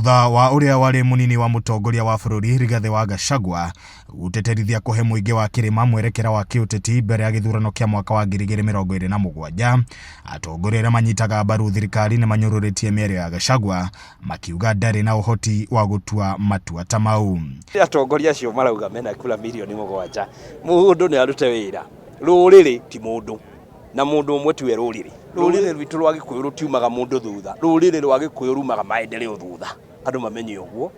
Thutha wa ũrĩa warĩ mũnini wa mũtongoria wa bũrũri Rigathĩ wa Gachagua gũteterithia kũhe mũingĩ wa kĩrĩma mwerekera wa kĩũteti mbere ya gĩthurano kĩa mwaka wa 2027, atongoria arĩa manyitaga mbaru thirikari nĩ manyũrũrĩtie mĩario ya Gachagua makiuga ndarĩ na ũhoti wa gũtua matua ta mau. Atongoria acio marauga mena kura mirioni 7, mũndũ nĩ arute wĩra. Rũrĩrĩ ti mũndũ, na mũndũ ũmwe tiwe rũrĩrĩ. Rũrĩrĩ rwitũ rwa Gĩkũyũ rũtiumaga mũndũ thutha, rũrĩrĩ rwa Gĩkũyũ rumaga maendeleo thutha, andũ mamenye ũguo.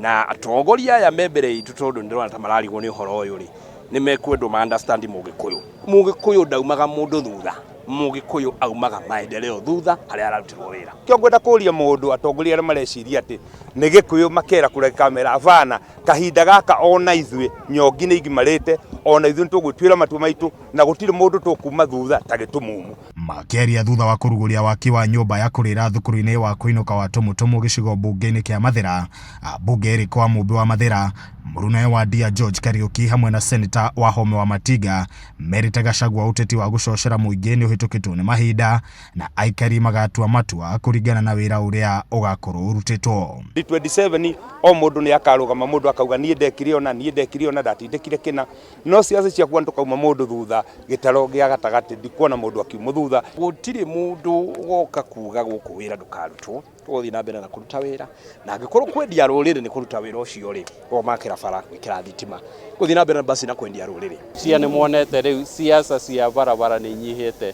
Na atongoria aya me mbere itũ, tondũ nĩ ndĩrona ta mararigwo nĩ ũhoro ũyũ rĩ, nĩ mekwendwo ma understand Mũgĩkũyũ. Mũgĩkũyũ ndaumaga mũndũ thutha, Mũgĩkũyũ aumaga maendeleo thutha harĩa ararutĩrwo wĩra. Kĩo ngwenda kũria mũndũ, atongoria arĩa mareciria atĩ nĩ Gĩkũyũ makera kũrĩa kamera, abana, kahinda gaka ona ithuĩ nyongi nĩ igimarĩte, ona ithuĩ nĩ tũgwĩtuĩra matua maitũ na gũtirĩ mũndũ tũkuma thutha ta gĩtumumu. Makĩaria thutha wa kũrugũria waki wa nyũmba ya kũrĩra thukuru-inĩ wa kũinũka wa Tũmũtũmũ gĩcigo mbunge-inĩ kĩa Mathĩra, ambunge erĩ kwa Mũmbi wa Mathĩra, Mũrunawe wa Ndia George Kariuki hamwe na Seneta Wahome wa Matinga merĩte Gachagua ũteti wa gũcocera mũingĩ nĩ ũhĩtũkĩtwo nĩ mahinda na aikari magatua matua kũringana na wĩra ũrĩa ũgakorwo ũrutĩtwo. 27 o mũndũ nĩ akarũgama, mũndũ akauga niĩ ndekire ona, niĩ ndekire ona, ndatindĩkire kĩna. No ciaca cia kuona tũkauma mũndũ thutha gĩtaro gĩa gatagatĩ, ndikuona mũndũ akiumwo thutha. Gũtirĩ mũndũ ũgoka kuga gũkũ wĩra ndũkarutwo, tũgũthiĩ na mbere na kũruta wĩra, na angĩkorwo kwendia rũrĩrĩ nĩ kũruta wĩra ũcio rĩ, makĩra bara, gwĩkĩra thitima, gũthiĩ na mbere basi na kwendia rũrĩrĩ. Cia nĩ muonete rĩu siasa cia barabara nĩ inyihĩte,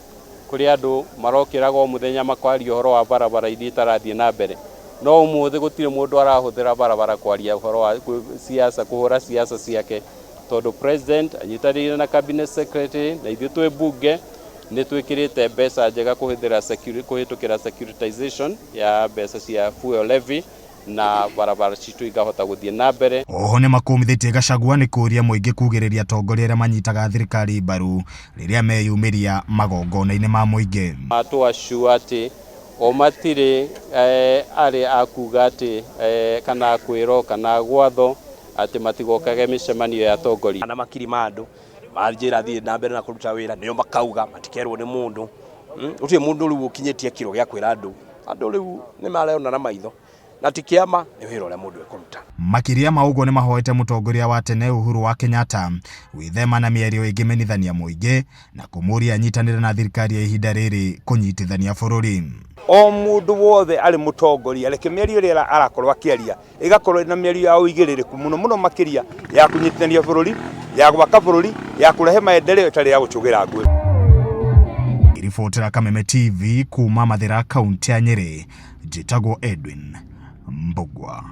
kũrĩ andũ marokĩraga o mũthenya makaria ũhoro wa barabara iria itarathiĩ na mbere, no ũmũthĩ gũtirĩ mũndũ arahũthĩra barabara kwaria ũhoro wa siasa, kũhũra siasa ciake, tondũ president anyitanĩire na cabinet secretary na ithuĩ twĩ bunge nĩ twĩkĩrĩte mbeca njega kũhũthĩra kũhĩtũkĩra securitization ya mbeca cia fuel levy na barabara citũ ikahota gũthiĩ na mbere. Oho nĩ makũmithĩtie Gachagua nĩ kũria mũingĩ kugĩrĩria atongoria arĩa manyitaga thirikari mbaru rĩrĩa meyumĩria magongona-inĩ ma mũingĩ. Matũ atĩ o matirĩ arĩ a kuga atĩ kana kwĩrwo kana gwatho atĩ matigokage mĩcemanio ya atongoria. Na makiri ma andũ manjĩra thiĩ na mbere na kũruta wĩra, nĩo makauga, matikerwo nĩ mũndũ. Gũtirĩ mũndũ rĩu ũkinyĩtie kiro gĩa kwĩra andũ, andũ rĩu nĩ marona na maitho, na ti kĩama, nĩ wĩra ũrĩa mũndũ ekũruta. Makĩria ma ũguo nĩ mahoete mũtongoria wa tene Uhuru wa Kenyatta gwĩthema na mĩario ĩngĩmenithania mũingĩ na kũmũria anyitanĩre na thirikari ya ihinda rĩrĩ kũnyitithania bũrũri. O mũndũ wothe arĩ mũtongoria, reke mĩario ĩrĩa arakorwo akĩaria ĩgakorwo ĩna mĩario ya ũigĩrĩrĩku mũno mũno, makĩria ya kũnyitithania bũrũri, ya gwaka bũrũri, ya kũrehe maendeleo, ĩtarĩ ya gũcũgĩra ngũĩ. Ngĩribotera Kameme TV kuma Mathĩra, kaunti ya Nyĩrĩ, njĩtagwo Edwin Mbugua.